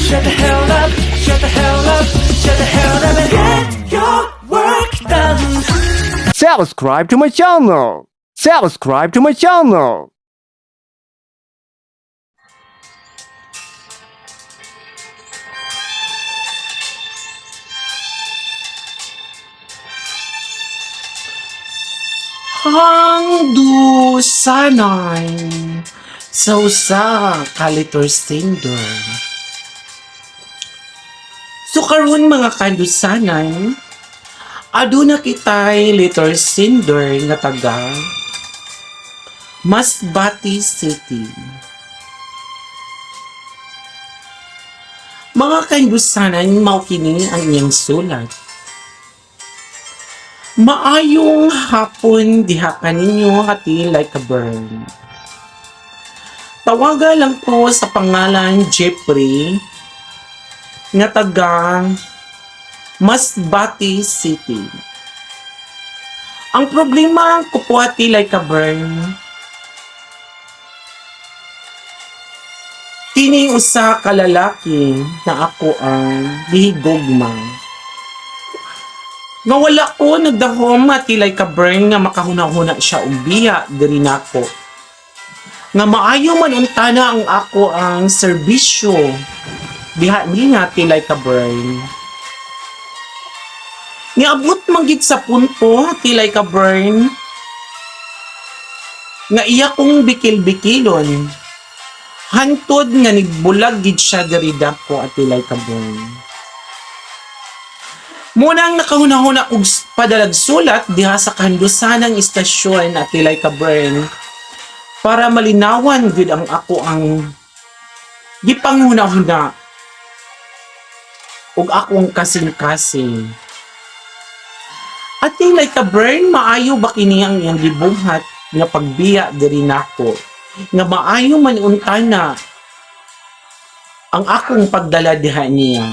Shut the hell up, shut the hell up, shut the hell up and get your work done. Subscribe to my channel. Subscribe to my channel. Hangdusanay sa usa ka letter sender. So karon mga kandusanay, aduna kitay letter sender nga taga Masbate City. Mga kandusanay, mao kini ang iyang sulat. Maayong hapon diha kaninyo hati like a bird. Tawaga lang ko sa pangalan Jeffrey nga taga Masbate City. Ang problema ko po ati like a bird. Kini usa ka lalaki na ako ang gihigugma. Nga wala ko nagdahom atilay ka burn nga makahuna-huna siya og biya diri nako. Nga maayo man untana ang ako ang serbisyo diha ni nga tilay ka burn. Niabot man gid sa punto tilay ka burn nga iya kong bikil-bikilon. Hantod nga nigbulag gid siya diri dako atilay ka burn. Munang nakahuna-huna og padalag sulat diha sa kandusanang istasyon at Tilay Cabern para malinawan gud ang ako ang gipanghuna-huna ug akong kasing-kasing. At Tilay Cabern, maayo ba kini ang iyang gibuhat nga pagbiya diri nako? Nga maayo man untana ang akong pagdala diha niya.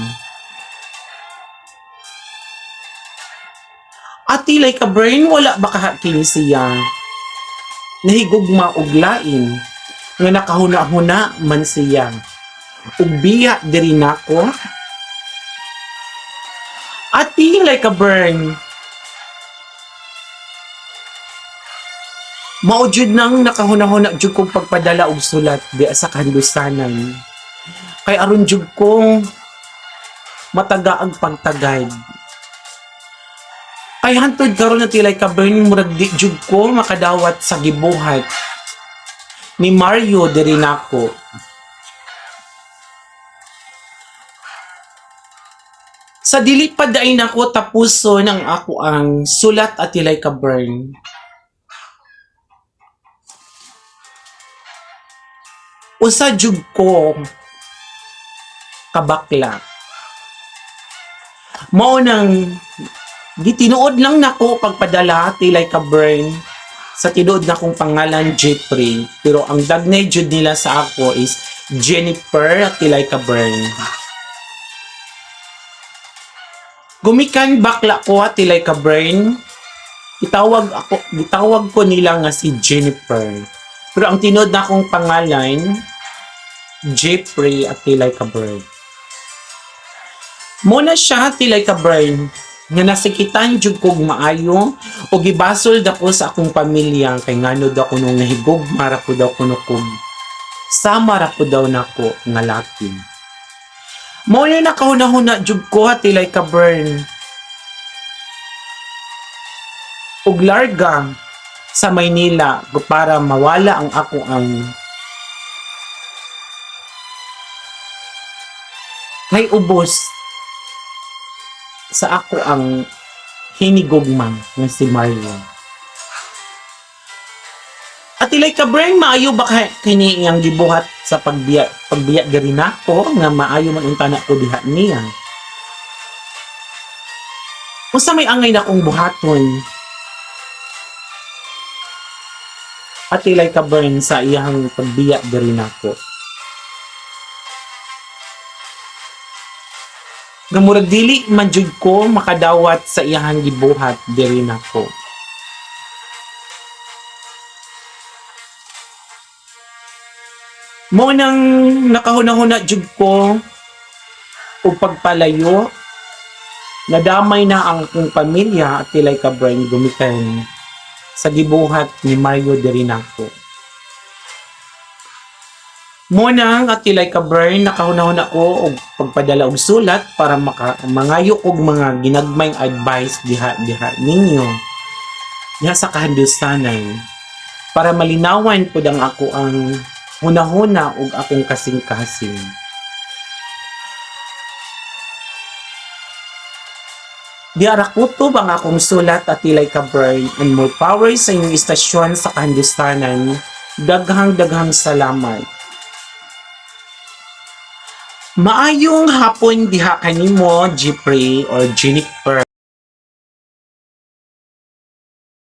Ati like a brain, wala ba kaha kini siya? Nahigugma og lain, nga nakahuna-huna man siya. Ug biya diri nako. Ati like a burn. Mao jud nang nakahuna-huna jud kong pagpadala og sulat di sa kandusanan. Kay aron jud kong mataga ang pagtagad. Kay hantod karon na tilay ka burn murag di jud ko makadawat sa gibuhat ni Mario diri nako. Sa dili pa daay nako tapuson ang ako ang sulat at tilay ka burn. Usa jud ko kabakla. Mao nang gitinuod lang nako pagpadala tilay ka burn sa tinuod na kong pangalan Jeffrey, pero ang dagnay jud nila sa ako is Jennifer tilay ka burn. Gumikan bakla ko tilay ka burn. Itawag ako, gitawag ko nila nga si Jennifer. Pero ang tinuod na akong pangalan Jeffrey at tilay ka burn. Muna siya tilay ka burn nga nasikitan jud kog maayo o gibasol dako sa akong pamilya kay ngano daw kuno nahigog mara ko daw kuno kog sama ra ko daw nako nga laki. Mao na nakahuna-huna jud ko tilay ka burn. Og larga sa Maynila para mawala ang ako ang kay ubos sa ako ang hinigugma nga si Mario. At ilay ka Bern, maayo ba kini iyang gibuhat sa pagbiya pagbiya diri nako nga maayo man unta na ko diha niya. Unsa may angay na kong buhaton? At ilay ka Bern sa iyang pagbiya diri nako. Nga murag dili man jud ko makadawat sa iyang gibuhat diri nako. Mo nang nakahuna-huna jud ko Ug pagpalayo, nadamay na ang akong pamilya, Ate Laika Brain, gumikan sa gibuhat ni Mario diri nako. Munang, Ate Laika Brain, nakahuna-huna ko og pagpadala og sulat para maka, mangayo og mga ginagmayng advice diha diha ninyo diha sa kahandusanay para malinawan pud ang ako ang hunahuna ug akong kasing-kasing. Di ara kutob ang akong sulat, Ate Laika Brain, and more power sa inyong istasyon sa kahandusanan. Daghang daghang salamat. Maayong hapon diha kanimo, Jeffrey or Jennifer.